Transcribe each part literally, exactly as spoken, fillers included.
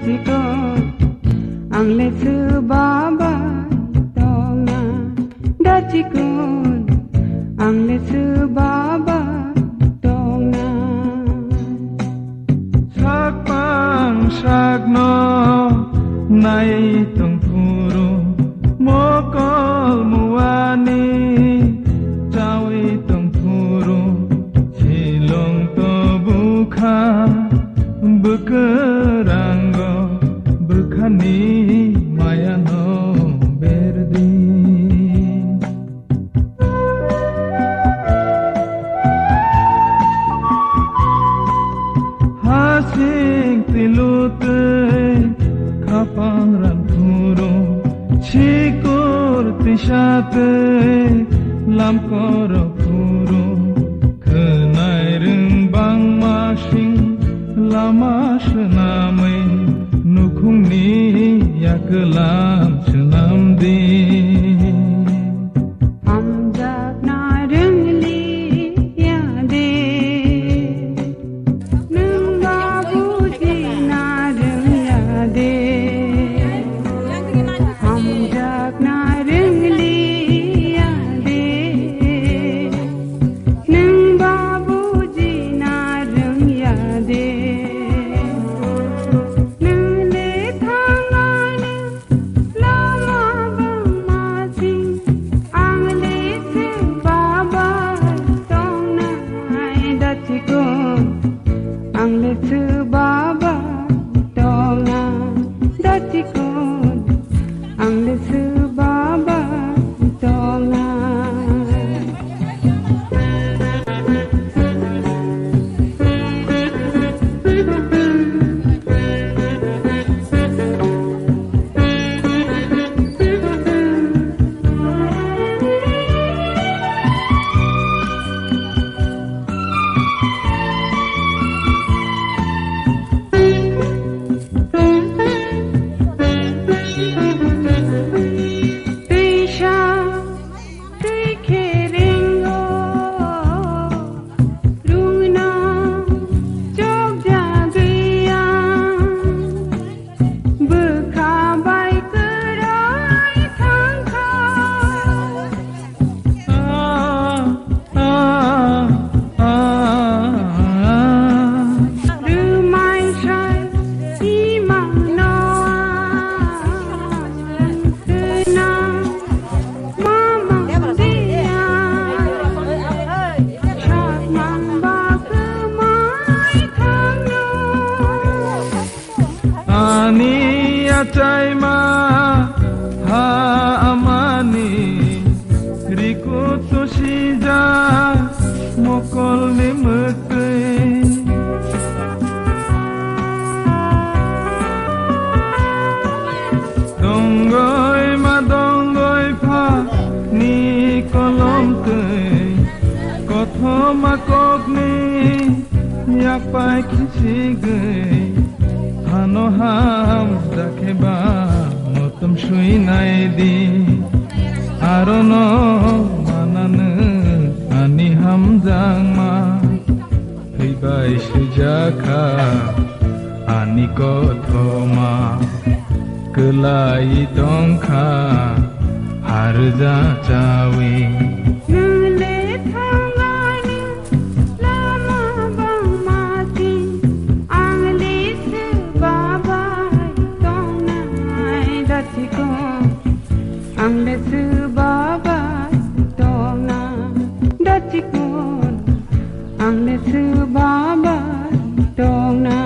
Chikon, ang le sw baba tongna. Da chikon, ang le sw baba tongna. Sakpang sakno nai tongphuru, mokol muani chawi tongphuru, silong to bukha bwkrango, bwkhani mayano berdi. Hasing tilu tei khapang rang phuru, sikur tisa tei lamkorok phuru, khwnai rwng bangma sing lama swnamwi nukhungni yaklam swnamdi. Hamjakna rwngliya de, nwng ba bujina rwngya de. Hamjakna rwngliya de, nwng ba bujina rwngya de. Nwng le thangani lama bangma sing, ang le sw baba tongnai da chikon, ang le sw baba tongna da chikon, ang le sw baba tongna. Twi khe ringo, rungna chokjagwi ang, bwkha bai kwrwi thangkha. Rwmai sai simangno ang twnang. Mamang dia, sakmang ba kwmai thangno. Ani achaima ha amani, rikut to sija mokolni mwtwi. Dongoi ma dongoi pha ni kolom twi, kothoma kokni yakpai khichigwi, hano ham jakhe ba motom sui nai di, arono mananw ani hamjakma. Thwibai swijakha ani kothoma, kwlai tongkha harja chawi. Nwng le thangani lama bangma sing, ang le sw babai tongnai da chikon. Ang le sw babai tongna da chikon, ang le sw babai tongna.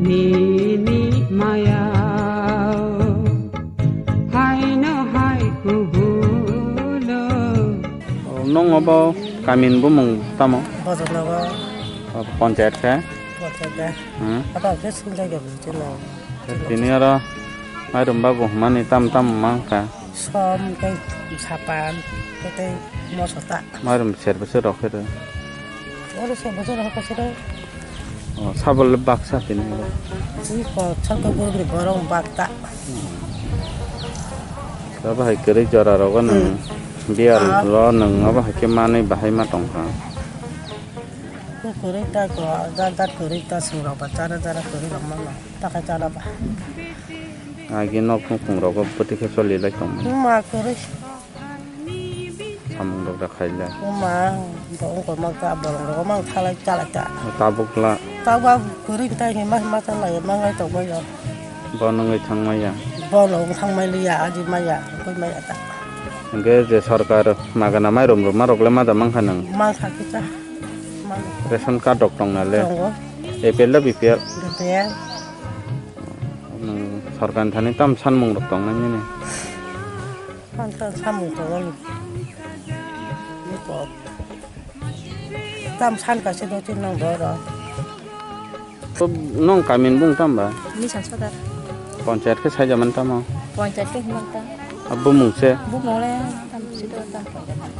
Nini maya. Nung obo kamin bumung tamo? Bojornagar. Panchayat khe? Panchayat khe. Hmm. Abo khe sinjak ya buji nai. Tini oro mairum bago hwnmani tam tam wngkha. Som tei sapan tei moso ta. Mairum ser bwswk rok khe rw? Oro ser bwswk rok khe rw. Oh, sabole baksa tini oro. Tini ko salka borok ni borok bakta. Abo hai kwrwi jora rogo nwng biyal ro nwng abo hai khe manwi bahai ma tongkha. Kwrwi ta ko jat jat kwrwi ta swng rok ba jara jara kwrwi rok mano. Takai chala ba. Agi nok nukhung rogo bwtwi khe choli lai tongmani. Ma kwrwi. Samung rok da khailai. Ma, bo wngkor mang ta, bolong rogo mang thalai chala ta. Tabuk la. Tabuk kwrwi ta hima hima chalai mangai tongbai yo. Bo nungwi thangmaya. Bo nung thangmai liya, aji maya, koi maya ta. Hingke je sorkar magana mairum rwma rok le ma da mankha nwng? Mankha kisa. Mang. Ration card rok tong na le? Tongo. A P L da B P L? B P L. Nwng sorkar ni thani tam sanmung rok tong nai nini? Tam, tam samung tongo ni. Ni ko. Tam san kaisa do tin nang do ro. To nong kamin bung tam ba? Ni san sodar. Panchayat khe saija man tamo? Panchayat khe himang ta. Abo mung se? Bumung le tam si do tam panchayat.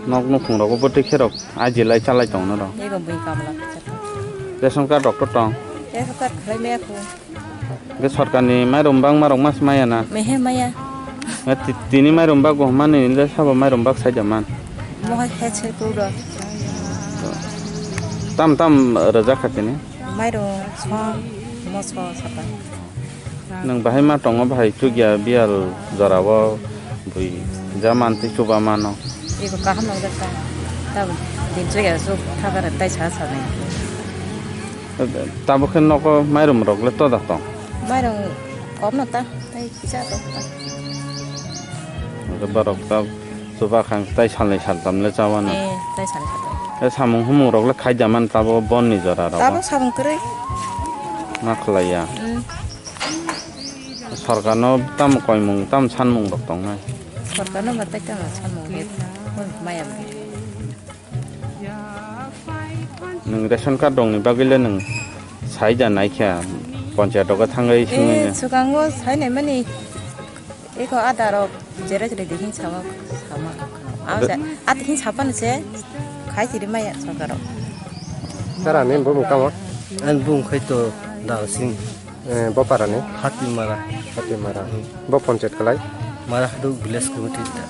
Nok nukhung rogo bwtwi khe rok aji lai chalai tong no ro. Ego bui kamla. Ration card rok to tong? Ration card khlai me ko. Hingke sorkarni mairum bangma rok mas maya na? Mehe maya. Hingke ti-, tini mairum bak bo hwnmani le sabo mairum bak saida man. Mohai he se kuro. Tam tam rwjak kha tini? Mairum som, moso sapa. Nwng bahai ma tongo bahai chukya biyal jorao bui ja mantwi chuba mano. Iko kaham nang jak ta. Tabuk din chukya chuk thakar tai sa sa nai. Tabuk khe nogo mairum rok le toda tong? Mairum kom no ta, tai kisa to ta. Hingke borok ta chuba khang tai salnwi saltam le chawa no. Eh, tai salnwi saltam. E samung humung rok le khaida man tabo bon ni jora rok. Tabo samung kwrwi. Ma khlai ya. Mm. Sorkar no tam koimung tam sanmung rok tong nai. Sorkar no ba tai tamo sanmung he. Maya. Nwng ration card rokni bagwi le nwng saija naikha panchayat rogo thangwi swngwi. Eh, swkango sainai mani eko ada rok jere jere de hin sama sama. Abo se ati hin sapani se khai tiri maya sorkar rok. Sara ni bumung tamo? An bung khai to da sing. Eh, bo parani? Hatimara. Hatimara. Hmm. Bo panchayat kalai? Mara Haduk village committee ta.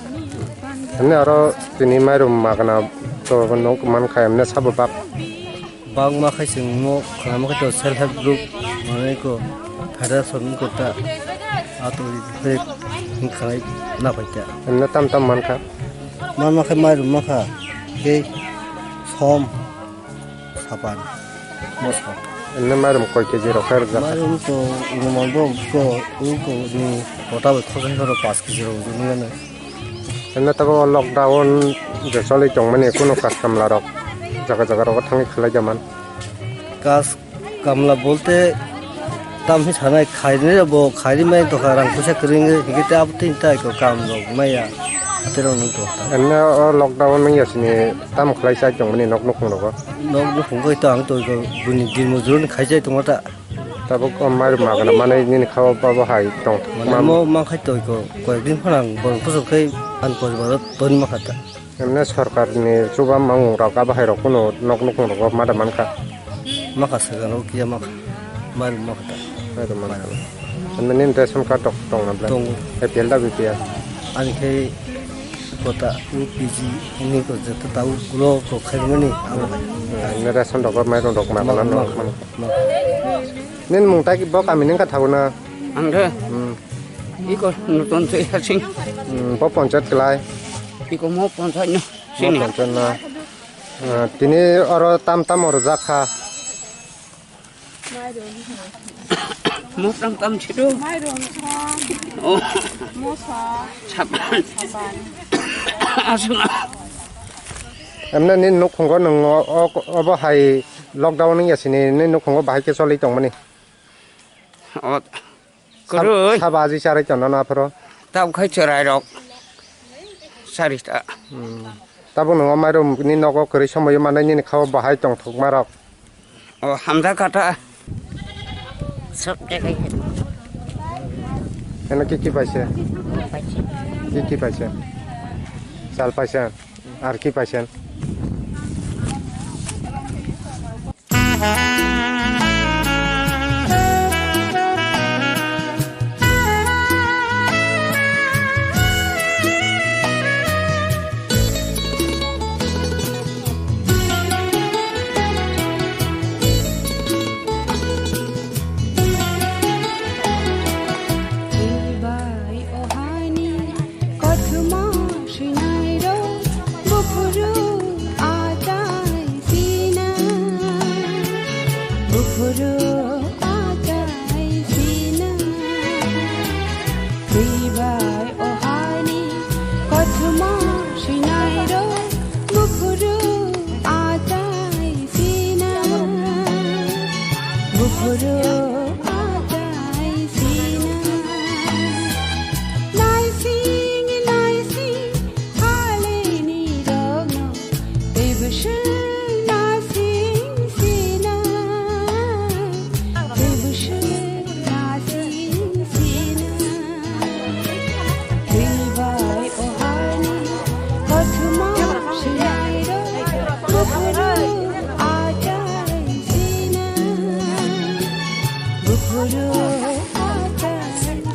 Emne aro tini mairum magana to nok man kha emne sabo bak? Bak ma khai chwng mo khlama khai to self help group manai ko federation ko ta ato ri khalai na pai ta. Emne tam tam man kha? Man ma khai mairum ma kha. Tei som. Sapan. Moso. Emne mairum koi K G rok khe rwjak? Mairum to, umuma bo ko, u ko ni kota bai khosong khoro paanch K G rok wngwi mano. Emne tabuk o lockdown je choli tongmani, kunu kas kamla rok jaga jaga rogo thangwi khlai jaman? Kas kamla bolte, tam hi sanai khairwi bo khairwi mai tongkha, rang puisa kwrwi wngwi, hingke te abo tini tai ko kam rok maya, ate rok nung tongkha. Emne o lockdown wngya sini tam khlai chai tongmani nok nukhung rogo? Nok nukhung bai to ang to ko buini din mojuruni khai chai tongma ta. Tabuk o mairum magana manai nini kha o babo hai tong. Mane mo mang khai to ko koyek din phano ang borok kuchuk khai ang poribar o toni ma kha ta. Emne sorkar ni chuba mangmung rok abo hai rok kunu nok nukhung rogo ma da man kha. Ma kha swkang rok kiya ma kha. Mairum ma kha ta. Mairum mankhana. Ani nini ration card rok tong na bla? Tongo. A P L da B P L? Ani khe kota U P G ni ko joto tau ulo ko khaimani abo. Hmm, ration rok, mairum rok ma bla no. Ma, ma. Nini mung tai bo kami ni wngkha thago na? Ang de. Hmm. Iko Nuton Choi Hasing. Hmm, bo ponchayat klai? Iko mo ponchayat no. Mo sini ponchayat na. Ah, tini oro tam tam oro jakha. Mo tam tam chido. Mairum song. Oh. Moso. Sapan. Sapan. Asuna. Emne ni nukhungo nung o, o, obo hai lockdown ni yasini ni nukhungo bahai khe choli tongmani. O. Sab-, kwrwi. Saba aji charai tongna na phoro. Tabuk khai chwrai rok. Charita. Hmm. Tabuk nung o mairum ni nogo kwrwi somoyo manai nini khao bahai tongthokma rok. O hamjakha ta. Sob jagai hai. Eno ki ki paise? Paise. Ki ki paise? Chal paise. Ar ki paise? Bai ohani kothoma swinairok buphuru achai sina, buphuru achai sina. Twi bai ohani kothoma swinairok buphuru achai sina, buphuru achai sina. Naising naising haleni rokno teibo swng nasing sina, teibo swng nasing sina. Twi bai ohani kothoma swinairok buphuru achai sina, buphuru achai sina.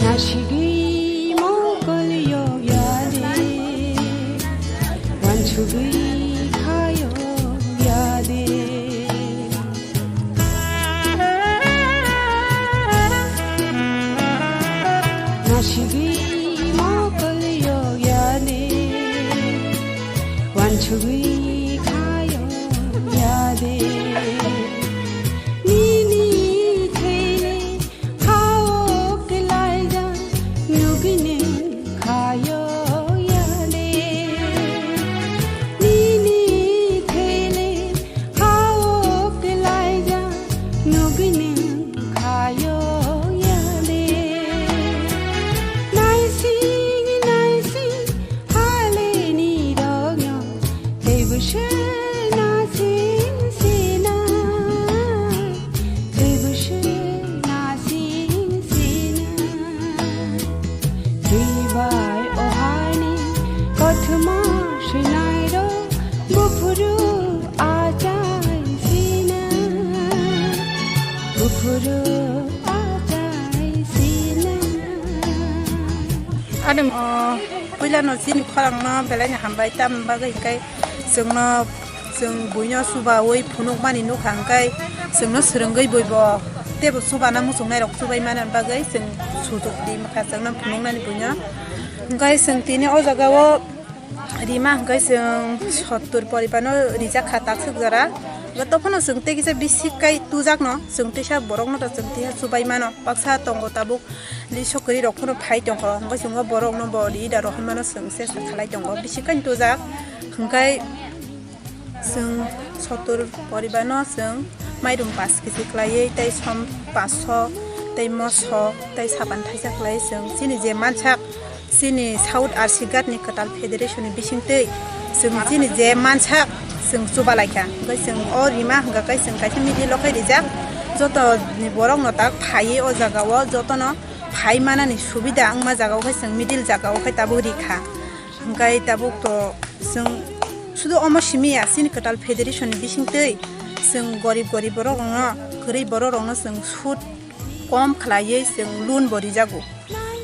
Nasigwi mokol yok ya de, wansugwi kha yok ya de. Nasigwi mokol yok ya de, wansugwi kha yok ya de. Nini thele Khao kwlaijak nugwini khayo yale. Nini thele khao kwlaijak nugwini khayo yale. Naising naising haleni rokno teibo se nasing sina, teibo se nasing sina. Twi bai ohani kothoma swinairok buphuru achai sina, buphuru achai sina. Ani, o, puilano chini khorangno belai no hambai, tamni bagwi hinkhe chwngno, chwng buino chubaui phunukmani nukha, hinkhe chwngno swrwngwi buibo teibo chubana muchungnai rok chubai mani bagwi chwng sujuk di mankha chwngno phunuknani buino. Hinkhe chwng tini o jagao rima hinkhe chwng sottur poribano rijak kha takswk jora. Hinkhe tophano chwng tei kisa bisi kai tujakno, chwng teisa borokno ta chwng teisa chubai mano, baksa tongo tabuk. Li sokri rok phano phai tongkho, hwnkhe chwng o borok no bo leader rok hinmano chwng se sa khalai tongo, bisi kain tujak. Hwnkhe chwng sottur poribar no chwng mairum paanch kg khlaiwi, tei som paanch so, tei moso, tei sapan thaisa khlaiwi chwng chini je mansak, chini South R C Ghat ni kwtal federation ni bisingtwi chwng chini je mansak, Chwng chuba lai kha. Hwnkhe chwng o rima hwnkha khe chwng kaisa middle o khe rijak. Joto ni borok no tak phaiwi o jaga o joto no phai manani subida wngma jaga o khe chwng middle jaga o khe tabuk ri kha. Hwnkhe tabuk to chwng sudu omo simi ya, chini kwtal federation ni bising twi chwng gorib gorib borok rok no, kwrwi borok rok no chwng sud kom khlaiwi chwng loan bo rijago.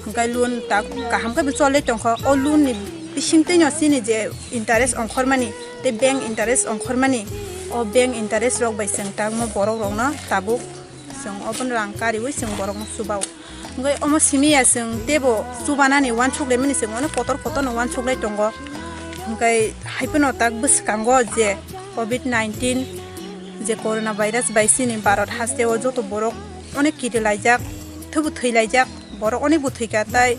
Hwnkhe loan tak kaham khe bo cholwi tongkha. O loan ni bisingtwi no chini je interest ongkhormani tei bank interest ongkhormani, o bank interest rok bai chwng tangma borok rokno tabuk chwng obono rang kariwi chwng borokno chubao. Hwnkhe omo simi ya chwng teibo chubanani uansuk laimani chwng onek kotor kotor no uansuk lai tongo. Hwnkhe hai phano tak bwskango je covid nineteen je corona virus bai chini Bharat haste o joto borok onek kiri laijak, thwbu thwi laijak, borok onek bo thwikha, tai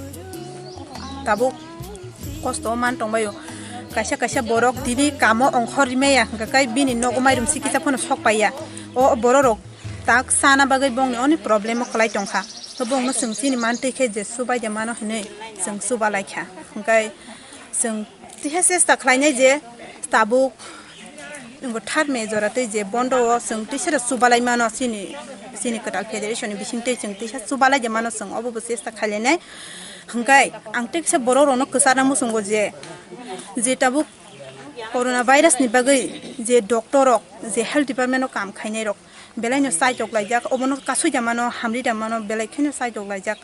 tabuk kosto o man tongbaio. Kaisa kaisa borok tini kamo ongkhor rimaya, hwnkha khe bini nogo mairum sikisa phano sok paiya. O borok rok tak sana bagwi bongni onek problem o kwlai tongkha. To bongno chwng chini mantwi khe je chubai de mano hinwi chwng chuba lai kha. Hwnkhe chwng teisa chesta khlainai je tabuk Wngkha third May jora tei je bondo o chwng teisa chubalai mano chini, chini kwtal federation ni bising twi chwng teisa chubalai de mano chwng obo bo chesta khainai. Hwnkhe ang teisa borok rokno kwcharna muchungo je, je tabuk corona virus ni bagwi je doctor rok je health department o kam khainai rok belai no chaitok laijak, obono kasui da mano, hamri da mano, belai kheno chaitok laijak.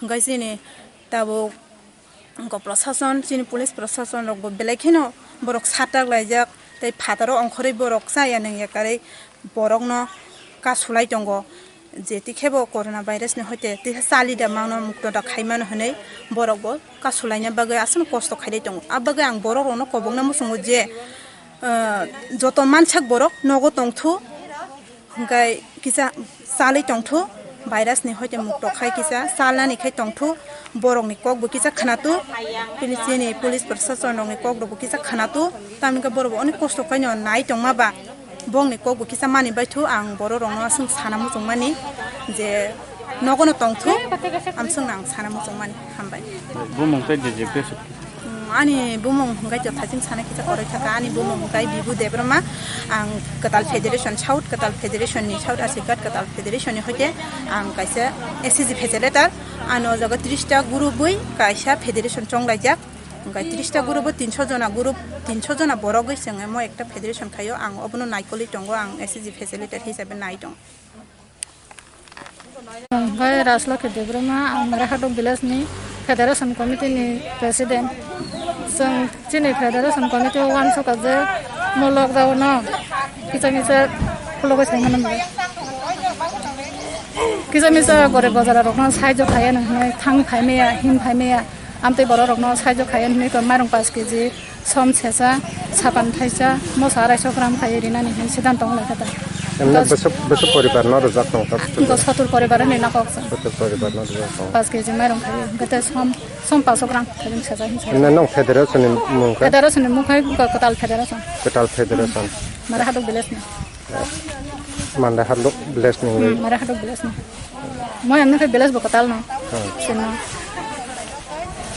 Hwnkhe chini tabuk Wngkha prosason, chini police prosason rok bo belai kheno borok satak laijak, tei phataro ongkhorwi borok chaya nangya karwi borokno kasulai tongo, je tikhe bo corona virus ni hoite teisa chali da mano, mukto da khai mano hinwi borok bo kasulaina bagwi aswkno kosto khailai tongo. Abagwi ang borok rokno kobokna muchungo je, ah, joto mansak borok nogo tongthu, Hwnkhe kisa chalwi tongthu, virus ni hoite mukto khai kisa chalnani khai tongthu, borokni kokbo kisa khwnathu, pili chini police prosason rokni kok rokbo kisa khwnathu, tamni hwnkhe borokbo onek kosto khaino nai tongma ba, bongni kokbo kisa mani baithu, ang borok rokno aswk sana muchungmani je nogono tongthu, amswkno ang sana muchungmani. Hambai. Bumung tei je je khe suk. Mm, ani bumung hwnkhe to thaching sana kisa koroi thaka, ani bumung hwnkhe Bibu Debbarma, ang Kwtal Federation South, Kwtal Federation ni South Asirwad Kwtal Federation ni hoite ang kaisa S C G facilitator, ano o jaga tris ta group bai kaisa federation chonglaijak, hwnkhe tris ta group o tinso jona group, tinso jona borok bai chwng emo ekta federation khaio, ang obono naikolwi tongo, ang S C G facilitator hisabe nai tongo. Ang khe Rajlokhi Debbarma, ang Marahatok village ni federation committee ni president. Chwng chini federation committee o uansukha je mo lockdown no kisa misa khulogwi sai mano. Kisa misa gorib gojara rokno sahajyo khaiya nang hinwi thang phai maya, him phai maya. Amtwi borok rokno sahajyo khaiya hinwi mairung paanch kg. Som sesa, sapan thaisa, moso arai so gram khai rinani hin siddhanto wng lai kha ta. Emne Dos- bwswk, bwswk poribar no rwjak tong kha? Hwnkhe sotur poribar ni nakok sa. Sotur poribar no rwjak tong. Paanch kg mairung khai, hwnkhe tei som, som paanch so gram khai sesa hin sa. Emne nong federation ni mung khe? Federation ni mung khai, hwnkhe kwtal federation. Kwtal federation. Mara Haduk village ni. Mara Haduk village ni. Hmm, Mara Haduk village ni. Moi amno khe village bo kwtal no. Hmm. Sino.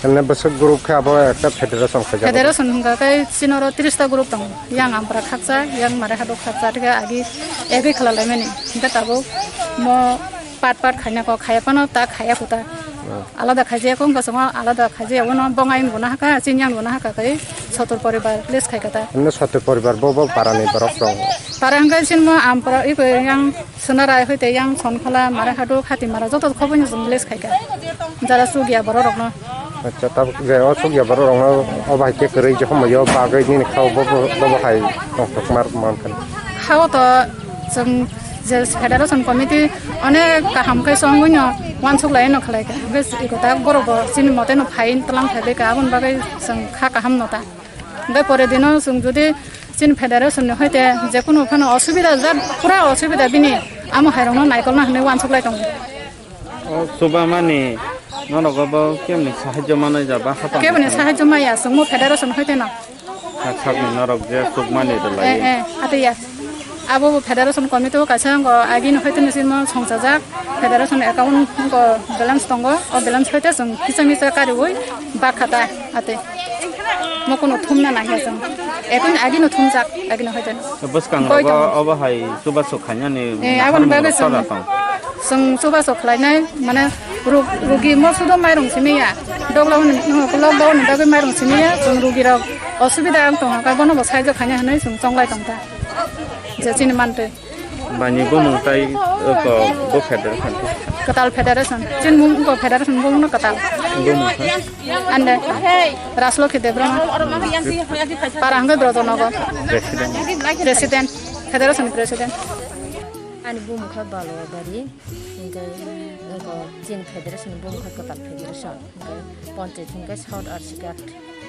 Emne bwswk group khe abo ekta federation khaijak. Federation hwnkha khe chini oro tris ta group tongo. Yang Ampra khaksa, yang Mara Haduk khaksa, thikhe agi egwi khlalaimani. Hwnkhe tabuk mo part part khaina kok khaya phano ta khaya khuta. Hmm. Alada khaijaya kok hwnkha chwng alada khaijaya, uno bongai bo nahakha, chini yang bo nahakha khe sotur poribar list khaikha ta. Emne sotur poribar bo, bo para ni borok rok. Para hwnkhe chini mo Ampra, iko yang Sonarai hoite yang Sonkhola, Mara Haduk, Hatimara joto khoboi no chwng list khaikha. Jara chukya borok rokno. Acha, tabuk je o chukya borok rokno o bahai khe kwrwi je homoyo bagwi nini kha o bo, bo, bo hai tongthokma rok mankha. Kha o to chwng je federation committee onek kaham khe chongwi no uansuk lai no khlai kha. Hwnkhe iko ta borok bo chini mote no phai tlang phai bai kha, aboni bagwi chwng kha kaham no ta. Hwnkhe pore dino chwng jodi chini federation ni hoite je kunu phano osubida jat, pura osubida bini amo hai rokno naikolna hinwi uansuk lai tongo. O chubamani norok bo kemni sahajyo manwi ja ba hapang? Keboni sahajyo maya chwngmo federation hoite no. Sak sakni norok je chukmani rwlai. Eh, eh, ate ya. Abo bo federation committee o kaisa wngkha, agini hoite no chini mo songchajak, federation account wngkha balance tongo, o balance hoite chwng kisa misa kariwi bakha ta ate. Mo kuno thumna nangya chwng. Ekun agino thumjak, agino hoitan. Bwskang rogo obo hai chubachu khainani. Eh, aboni bagwi chwng, chwng chubachu khlainai, mane rug-, rugi mo sudo mairung simiya. Doglo ni, lockdown ni bagwi mairung simiya, chwng rugi rok osubida ang tongkha, bono bo saijo khaina hinwi chwng chonglai tongkha. Je chini mantwi. Bani bumung tai, oko, bo federation. Kwtal federation. Chini mung oko federation bumung no kwtal. Bumung kha? Ande. Raslokhi Debbarma. Para hwnkhe Brojonogo. President. President. Federation president. Ani bumung kha Balwabari. Hwnkhe oko chini federation bumung kha kwtal federation. Hwnkhe panchayat hwnkhe South Arsigat.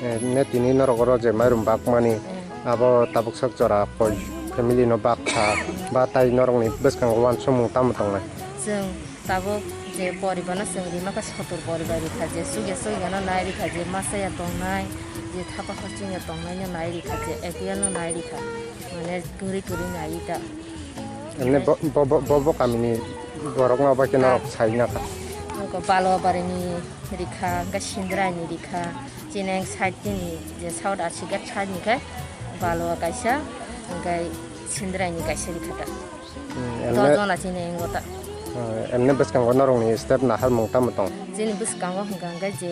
Eh, ne tini norok oro je mairum bakmani, mm, abo tabuk sak jora koi family no bak kha, ba tai norokni bwskango uansukmung tamo tongnai? Chwng tabuk je poribar no chwng rima kha, sotor poribar rikha, je chukya chukya no nai rikha, je masa ya tongnai, je thapa hor chwngya tongnai no nai rikha, je A P L no nai rikha, mane kwrwi kwrwi nai ta. Emne bo, bo, bo, bo, bo kamini borok no bai khe norok sai na kha. Nokho Balwabari ni rikha, hwnkhe Sindrai ni rikha, chini side ni je South Arsigat side ni khe Balwa kaisa, hwnkhe Sindrai ni kaisa rikha ta. Hmm, emne, dojona chini engo ta. Hmm, emne bwskango norok ni step naharmung tamo tong? Chini bwskango hwnkha hwnkhe je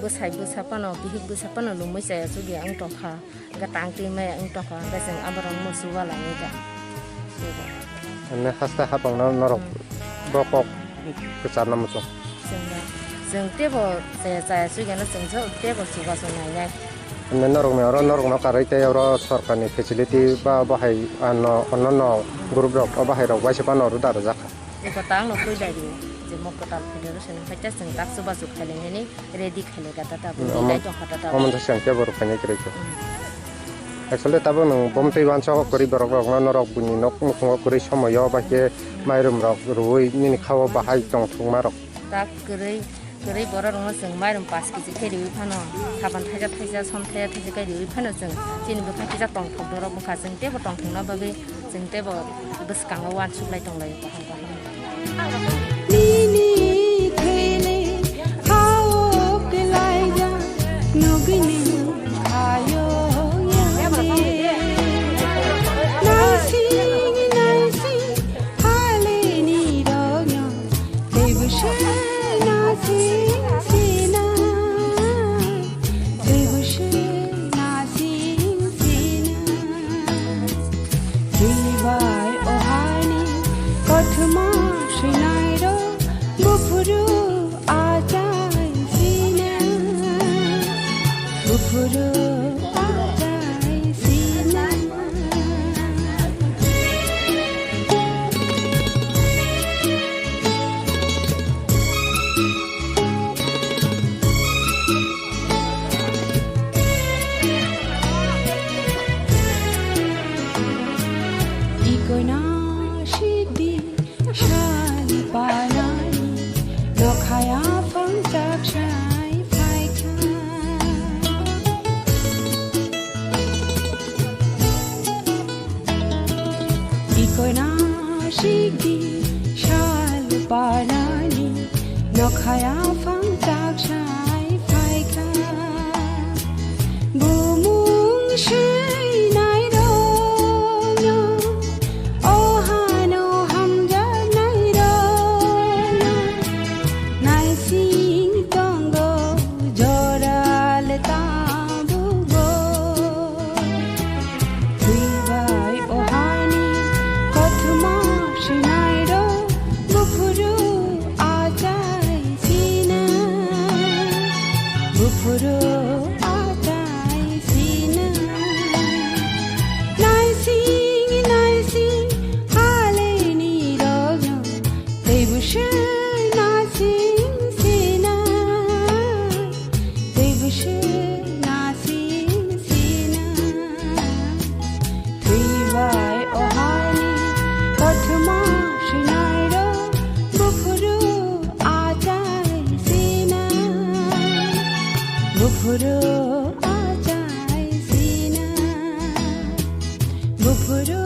bwsai bwsa phano, bihik bwsa phano lumui chaya chugwi ang tongkha. Hwnkhe tang twi maya wng tongkha, hwnkhe chwng aborok musu ualai wngkha. Emne haste hapang no norok, hmm, bo kok kwcharna muchung. Chwng, chwng teibo chaya, chaya chugeno chwng teibo chubachu nainai. Emne norokni oro norokno karwi tei oro sorkarni facility ba bo hai ano onno no group rok o bahai rok waisa phano oro da rwjak kha. Eko ta ang no pui dai rio, je mo kwtal federation hwnkhe ta chwng tak chubachu khailainani ready khailai kha ta tabuk, hmm, ready tongkha ta tabuk. Omo wngkha siyan kebo rw khainai kwrwi khe. Hmm. Actually tabuk nwng bomtwi uansukgo kwrwi borok rokno norok buini nok nukhungo kwrwi somoio bai khe mairum rok rwui nini khao bahai tongthokma rok. Tak kwrwi, kwrwi borok rokno chwng mairum paanch kg khe riui phano, sapan thaisa thaisa, som thaisa thaisa khe riui phano chwng chini bwkha kisa tongthok dorok bwkha chwng teibo tongthokna bagwi chwng teibo bwskango uansuk lai tong lai o kaham kaham. Nini thele hao kelaija nugini ayo yane. Naising naising haleni rogno teibo se naising sina. Teibo se naising sina. Twibai o hani kothoma swinairok buphuru achai sina. Buphuru achai sina. Ikoina sidi sal panai nokhaya phang chak sai phaikha. Ikoina sikdi sal panani nokhaya phang chak sai phaikha. Bumung swinai rokno o hano hamjaknai rokno naising tongo joral tabukbo. Twibai o hani kothoma swinairok buphuru achai sina. Buphuru achai sina. Naising naising haleni rokno teibo se naising sina. Teibo se naising sina. Twibai o hani kothoma swinairok buphuru achai sina. Buphuru achai sina. Buphuru